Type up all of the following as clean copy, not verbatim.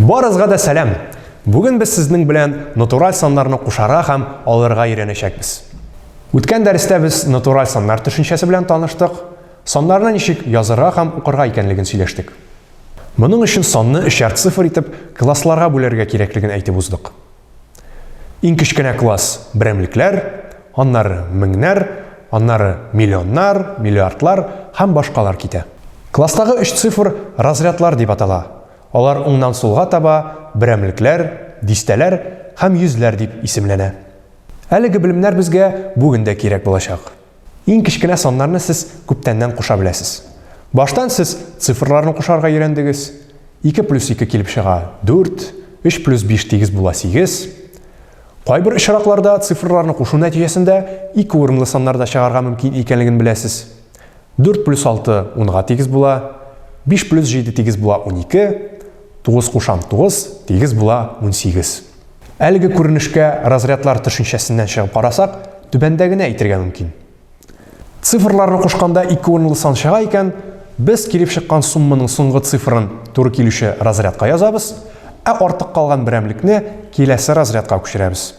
Барызга да сәлам! Бүген без сезнең белән натураль саннарны кушарга һәм алырга өйрәнәчәкбез. Үткән дәрестә без натураль саннар төшенчәсе белән таныштык, саннарны ничек язырга һәм укырга икәнлеген сөйләштек. Моның өчен санны өчәр цифр итеп классларга бүләргә кирәклеген әйтеп уздык. Иң кечкенә класс берәмлекләр, аннары меңнәр, аннары миллионнар, миллиардлар һәм башкалар китә. Класстагы өч цифр разрядлар дип атала. Алар уңнан сулга таба берәмлекләр, дистәләр һәм йөзләр дип исемләнә. Әлеге белемнәр безгә бүген дә кирәк булачак. Иң кечкенә саннарны сез күптәннән куша беләсез. Баштан сез цифрларны кушарга өйрәндегез. 2 плюс 2 килеп чыга 4, 3 плюс 5 тигез була 8. Кайбер очракларда цифрларны кушу нәтиҗәсендә ике урынлы саннар да чыгарга мөмкин икәнлеген беләсез. 4 плюс 6 10-га тигез була, 5 плюс 7 тигез була 12, 9 кушам 9 тигез була 18. Әлеге күренешкә разрядлар төшенчәсеннән чыгып карасак, түбәндәгене әйтергә мөмкин. Цифрларны кушканда ике урынлы сан чыга икән, без килеп чыккан сумманың соңгы цифрын туры килүче разрядка язабыз, ә артык калган берәмлекне киләсе разрядка күчерәбез.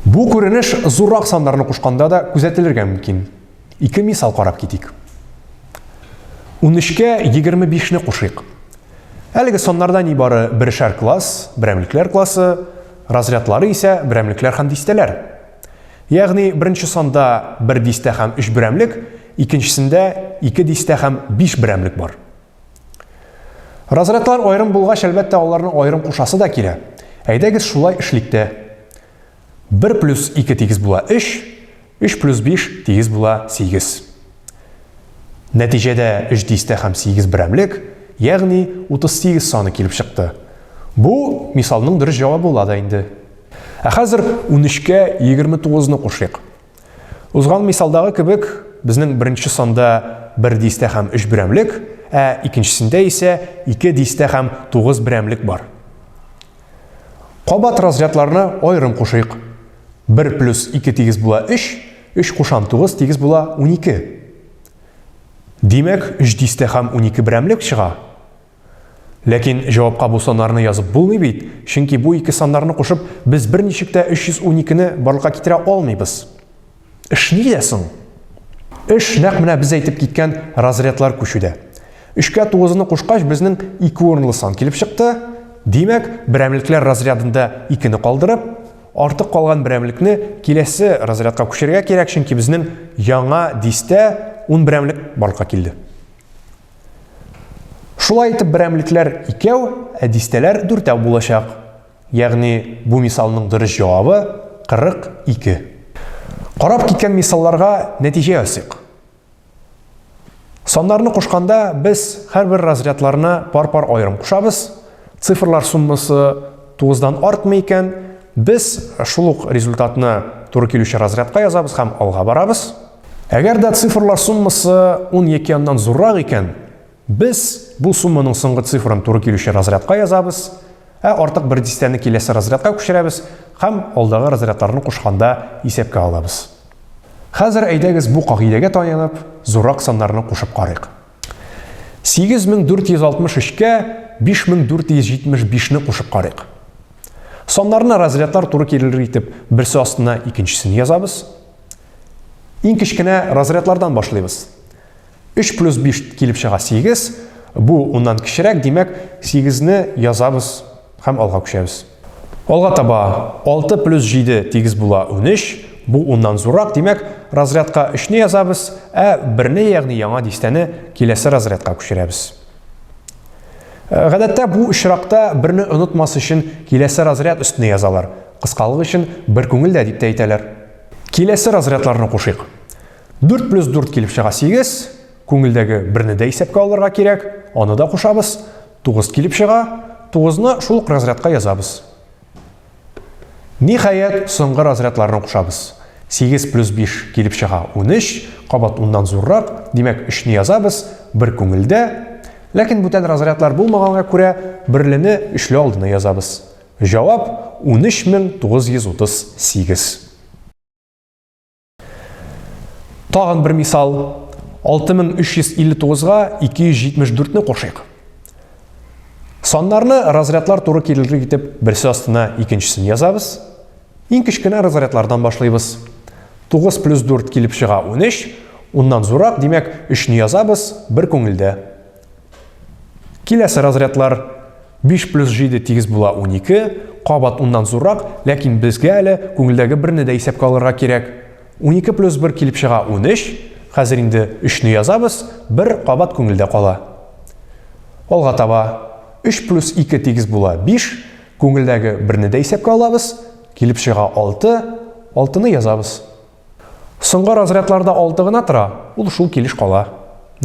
Бу күренеш зуррак саннарны кушканда да күзәтелергә мөмкин. Ике мисал карап китик. 13-кә 25-не кушыйк. Әлеге саннарда нибары берешәр класс, берәмлекләр классы, разрядлары исә берәмлекләр һәм дистәләр. Ягъни беренче санда бер дистә һәм өч берәмлек, икенчесендә ике дистә һәм биш берәмлек бар. Разрядлар аерым булгач, әлбәттә, аларны аерым кушасы да килә. Әйдәгез шулай эшлик тә. 1 плюс 2 тигез була 3, 3 плюс 5 тигез була 8. Нәтиҗәдә 3 дистә һәм 8 берәмлек, ягъни 38 саны килеп чыкты. Бу мисалның дөрес җавабы була да инде. Ә хәзер 13-кә 29-ны кушыйк. Узган мисалдагы кебек, безнең беренче санда 1 дистә һәм 3 берәмлек, ә икенчесендә исә 2 дистә һәм 9 берәмлек бар. Кабат разрядларны аерым кушыйк. 1 плюс 2 тигез була 3, 3 кушам 9 тигез була 12. Димәк, 3 дистә һәм 12 берәмлек чыга. Ләкин җавапка бу саннарны язып булмый бит, чөнки бу ике саннарны кушып, без берничек тә 312-не барлыкка китерә алмыйбыз. Эш нидә соң? Эш нәкъ менә без әйтеп киткән разрядлар күчүдә. 3-кә 9-ны кушкач, безнең ике урынлы сан килеп чыкты. Димәк, берәмлекләр разрядында 2-не калдырып, артык калган берәмлекне киләсе разрядка күчерергә кирәк, чөнки безнең яңа дистә 10 берәмлек барлыкка килде. Шулай итеп, берәмлекләр икәү, ә дистәләр дүртәү булачак. Ягъни бу мисалның дөрес җавабы 42. Карап киткән мисалларга нәтиҗә ясыйк. Саннарны кушканда без һәрбер разрядларны пар-пар аерым кушабыз. Цифрлар суммасы 9-дан артмый икән, без шул ук результатны туры килүче разрядка язабыз һәм алга барабыз. Әгәр дә цифрлар суммасы 10 яки аннан зуррак икән, без бу сумманың соңгы цифрын туры килүче разрядка язабыз, ә артык бер дистәне киләсе разрядка күчерәбез һәм алдагы разрядларны кушканда исәпкә алабыз. Хәзер әйдәгез бу кагыйдәгә таянып, зуррак саннарны кушып карыйк. 8463-кә 5475-не кушып карыйк. Саннарны разрядлар туры килер итеп, берсе астына икенчесен язабыз. Иң кечкенә разрядлардан башлыйбыз. 3 плюс 5 килеп чыга 8. Бу уннан кечерәк, димәк, 8-не язабыз һәм алга күчәбез. Алга таба 6 плюс 7 тигез була 13. Бу уннан зуррак, димәк, разрядка 3-не язабыз, ә 1-не, ягъни яңа дистәне киләсе разрядка күчерәбез. Э, гадәттә бу очракта берне онытмас өчен киләсе разряд өстенә язалар. Кыскалык өчен бер күңелдә дип тә әйтәләр. Киләсе разрядларны кушыйк. 4 плюс 4 килеп чыга 8. Күңелдәге берне дә исәпкә алырга кирәк. Аны да кушабыз. 9 килеп чыга. 9-ны шул ук разрядка язабыз. Ниһаять, соңгы разрядларны кушабыз. 8 плюс 5 килеп чыга 13, кабат 10-нан зуррак, димәк 3-не язабыз, бер күңелдә. Ләкин бүтән разрядлар булмаганга күрә, берлене өчле алдына язабыз. Җавап 13938. Тагын бер мисал. 6359-га 274-не кушыйк. Саннарны разрядлар туры килерлек итеп берсе астына икенчесен язабыз. Иң кечкенә разрядлардан башлыйбыз. 9 плюс 4 килеп чыга 13, уннан зуррак, димәк, 3-не язабыз, бер күңелдә. Киләсе разрядлар 5 плюс 7 тигез була 12, кабат уннан зуррак, ләкин безгә әле күңелдәге берне дә исәпкә алырга кирәк. 12 плюс 1 килеп чыга 13, хәзер инде 3-не язабыз, бер кабат күңелдә кала. Алга таба 3 плюс 2 тигез була 5, күңелдәге берне дә исәпкә алабыз, килеп чыга 6, 6-ны язабыз. Соңгы разрядларда 6 гына тора, ул шул килеш кала.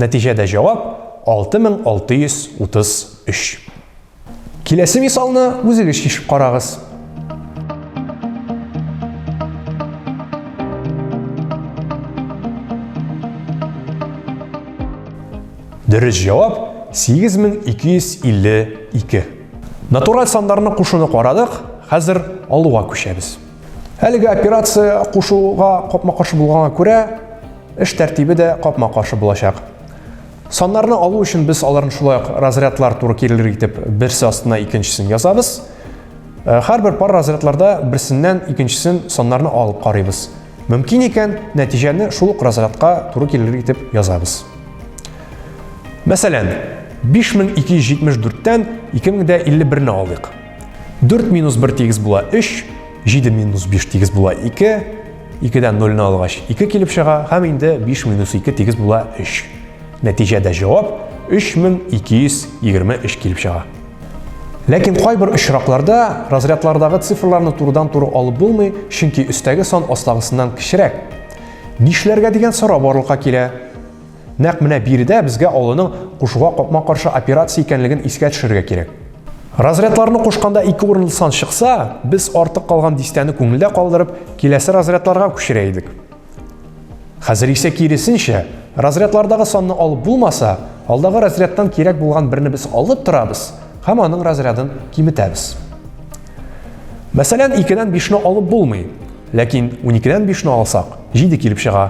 Нәтиҗәдә җавап 6633. Киләсе мисалны үзегез чишеп карагыз. Дөрес җавап 8252. Натураль саннарны кушуны карадык, хәзер алуга күчәбез. Әлеге операция кушуга капма-каршы булганга күрә, эш тәртибе дә капма-каршы булачак. Саннарны алу өчен без аларны шулай ук разрядлар туры килерлек итеп берсе астына икенчесен язабыз. Э, һәрбер пар разрядларда берсеннән икенчесен саннарны алып карыйбыз. Мөмкин икән, нәтиҗәне шул ук разрядка туры килерлек итеп язабыз. Мәсәлән, 5274-тән 2051-не алыйк. 4 минус 1 тигез була 3, 7 минус 5 тигез була 2, 2-дән 0-ны алгач 2 килеп чыга һәм инде 5 минус 2 тигез була 3. Нәтиҗәдә җавап 3223 килеп чыга. Ләкин кайбер очракларда разрядлардагы цифрларны турыдан-туры алып булмый, чөнки өстәге сан астагысыннан кечерәк. Нишләргә дигән сорау барлыкка килә. Нәкъ менә биредә безгә алуның кушуга капма-каршы операция икәнлеген искә төшерергә кирәк. Разрядларны кушканда ике урынлы сан чыкса, без артык калган дистәне күңелдә калдырып, киләсе разрядларга күчерә идек. Хәзер исә киресенчә, разрядлардагы санны алып булмаса, алдагы разрядтан кирәк булган берне без алып торабыз һәм аның разрядын киметәбез. Мәсәлән, 2-дән 5-не алып булмый, ләкин 12-дән 5-не алсак, 7 килеп чыга.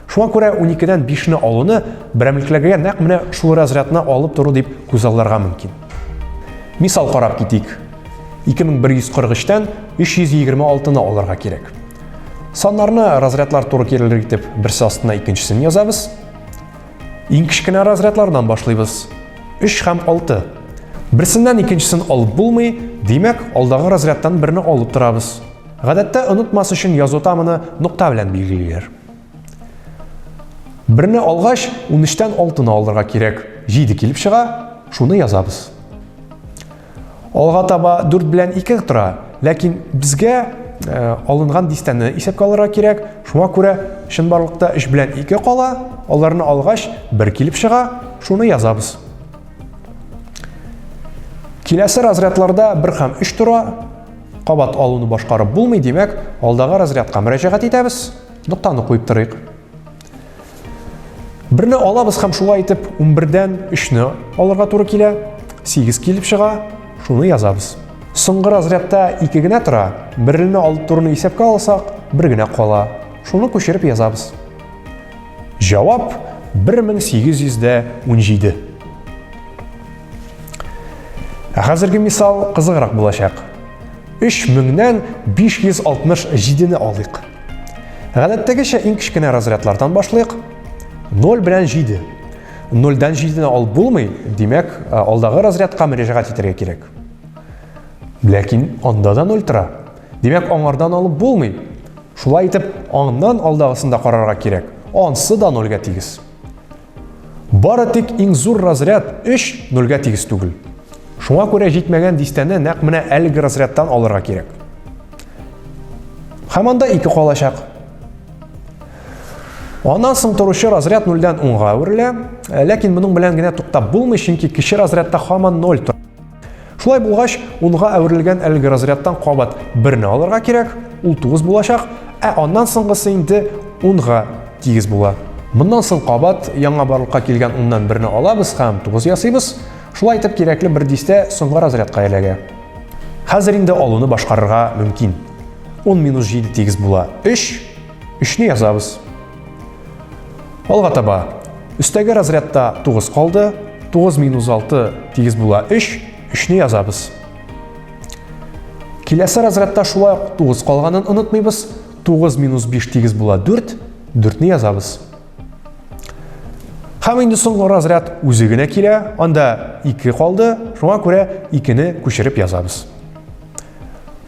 Шуңа күрә 12-дән 5-не алуны берәмлекләргә нәкъ менә шул разрядны алып тору дип күзалларга мөмкин. Мисал карап китик. 2143-тән 326-ны алырга кирәк. Саннарны разрядлар туры килерлек итеп берсе астына икенчесен язабыз. Иң кечкенә разрядлардан башлыйбыз. 3 һәм 6. Берсеннән икенчесен алып булмый, димәк, алдагы разрядтан берне алып торабыз. Гадәттә онытмас өчен язу тамыны нокта белән билгелиләр. Берне алгач, 13-тән 6-ны алырга кирәк. 7 килеп чыга, шуны язабыз. Алга таба 4 белән 2 тора, ләкин безгә э, алынган дистәне исәпкә алырга кирәк. Шуңа күрә чынбарлыкта 3 белән 2 кала, аларны алгач 1 килеп чыга, шуны язабыз. Киләсе разрядларда 1 һәм 3 тора, Кабат алуны башкарып булмый, димәк, алдагы разрядка мөрәҗәгать итәбез. Ноктаны куеп торыйк. Берне алабыз һәм шулай итеп 11-дән 3-не алырга туры килә. 8 килеп чыга, шуны язабыз. Соңгы разрядта 2 генә тора. Берне алып торуны исәпкә алсак, бер генә кала. Шуны күчереп язабыз. Җавап 1817. Ә хәзерге мисал кызыграк булачак. 3000-нән 567-не алыйк. Гадәттәгечә иң кечкенә разрядлардан башлыйк. 0 белән 7. 0-дән 7-не алып булмый, димәк, э, алдагы разрядка мөрәҗәгать итәргә кирәк. Ләкин анда да 0 тора. Димәк, аңардан алып булмый. Шулай итеп, аннан алдагысын да карарга кирәк. Ансы да 0-гә тигез. Бары тик иң зур разряд 3 нольгә тигез түгел. Шуңа күрә җитмәгән дистәне нәкъ менә әлеге разрядтан алырга кирәк. Һәм анда 2 калачак. Аннан соң торучы разряд нульдән унга әверелә, ләкин моның белән генә туктап булмый, чөнки кече разрядта һаман ноль тора. Шулай булгач, унга әверелгән әлеге разрядтан кабат берне алырга кирәк, ул 9 булачак, ә аннан соңгысы инде унга тигез була. Моннан соң кабат яңа барлыкка килгән уннан берне алабыз һәм 9 ясыйбыз. Шулай итеп, кирәкле бер дистә соңгы разрядка эләгә. Хәзер инде алуны башкарырга мөмкин. 10 минус 7 тигез була 3, 3-не язабыз. Алга таба. Өстәге разрядта 9 калды. 9 минус 6 тигез була 3. 3-не язабыз. Киләсе разрядта шулай ук 9 калганын онытмыйбыз. 9 минус 5 тигез була 4, 4-не язабыз. Һәм инде соңгы разряд үзе генә килә, анда 2 калды, шуңа күрә 2-не күчереп язабыз.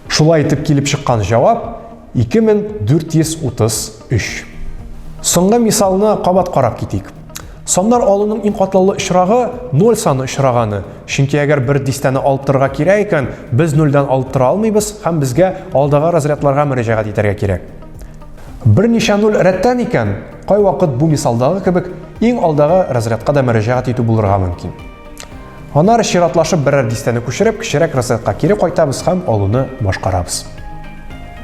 Шулай итеп килеп чыккан җавап 2433. Соңгы мисалны кабат карап китик. Саннар алуның иң катлаулы очрагы 0 саны очраганы. Чөнки әгәр бер дистәне алып торырга кирәк икән, без нольдән алып тора алмыйбыз һәм безгә алдагы разрядларга мөрәҗәгать итәргә кирәк. Берничә нуль рәттән икән, кайвакыт бу мисалдагы кебек иң алдагы разрядка да мөрәҗәгать итү булырга мөмкин. Аннары чиратлашып берәр дистәне күчереп, кечерәк разрядка кире кайтабыз һәм алуны башкарабыз.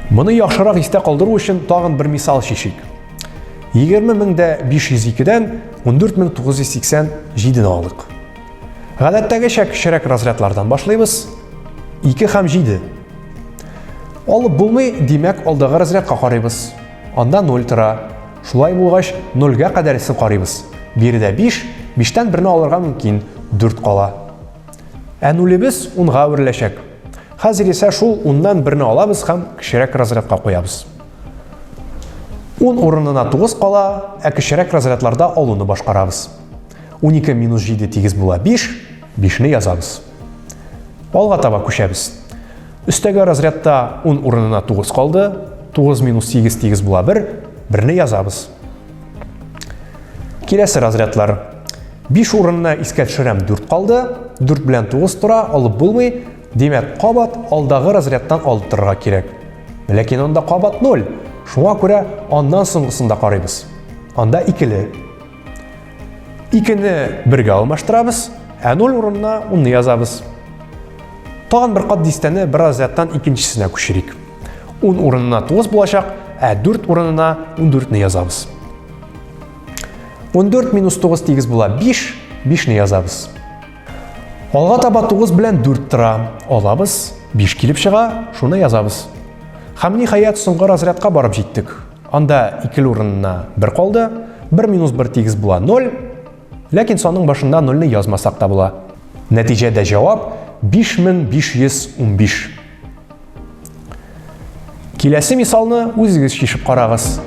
Моны яхшырак истә калдыру өчен тагын бер мисал чишик. 20502-дән 14987-не алдык. Гадәттәгечә кечерәк разрядлардан башлыйбыз. 2 һәм 7. Алып булмый, димәк, алдагы разрядка карыйбыз. Анда 0 тора. Шулай булгач, 0-гә кадәресен карыйбыз. Биредә 5, 5-тән 1-не алырга мөмкин, 4 кала. Ә нулебез 10-га әвереләчәк. Хәзер исә шул 10-нан 1-не алабыз һәм кечерәк разрядка куябыз. 10 урынына 9 кала, ә кечерәк разрядларда алуны башкарабыз. 12 минус 7 тигез була 5, 5-не язабыз. Алга таба күчәбез. Өстәге разрядта 10 урынына 9 калды. 9 минус 8 тигез була 1. 1-не язабыз. Киләсе разрядлар. 5 урынына искә төшерәм 4 калды. 4 белән 9 тора, алып булмый. Димәк, кабат алдагы разрядтан алып торырга кирәк. Ләкин анда кабат 0. Шуңа күрә аннан соңгысын да карыйбыз. Анда икеле. Икене бергә алмаштырабыз, ә 0 урынына 10-ны язабыз. Тагын бер кат дистәне бер разрядтан икенчесенә күчерик. 10 урынына 9 булачак, ә 4 урынына 14-не язабыз. 14 минус 9 тигез була 5, 5-не язабыз. Алга таба 9 белән 4 тора. Алабыз, 5 килеп чыга, шуны язабыз. Һәм ниһаять соңгы разрядка барып җиттек. Анда икеле урынына 1 калды. 1 минус 1 тигез була 0. Ләкин санның башында 0-ны язмасак та була. Нәтиҗәдә җавап 5515. Киләсе мисалны үзегез чишеп карагыз.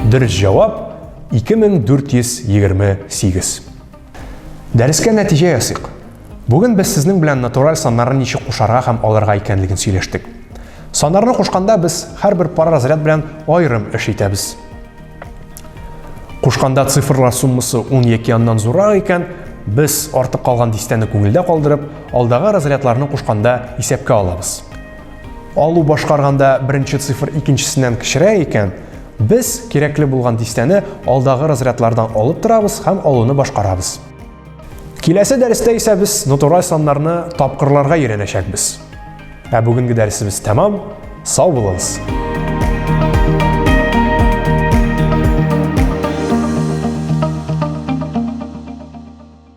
Дөрес җавап 2428. Дәрескә нәтиҗә ясыйк. Бүген без сезнең белән натураль саннарны ничек кушарга һәм алырга икәнлеген сөйләштек. Саннарны кушканда без һәрбер пар разряд белән аерым эш итәбез. Кушканда цифрлар суммасы 10 яки аннан зуррак икән, без артык калган дистәне күңелдә калдырып, алдагы разрядларны кушканда исәпкә алабыз. Алу башкарганда беренче цифр икенчесеннән кечерәк икән, без кирәкле булган дистәне алдагы разрядлардан алып торабыз һәм алуны башкарабыз. Киләсе дәрестә исә без натураль саннарны тапкырларга өйрәнәчәкбез. Ә бүгенге дәресебез тәмам. Сау булыгыз!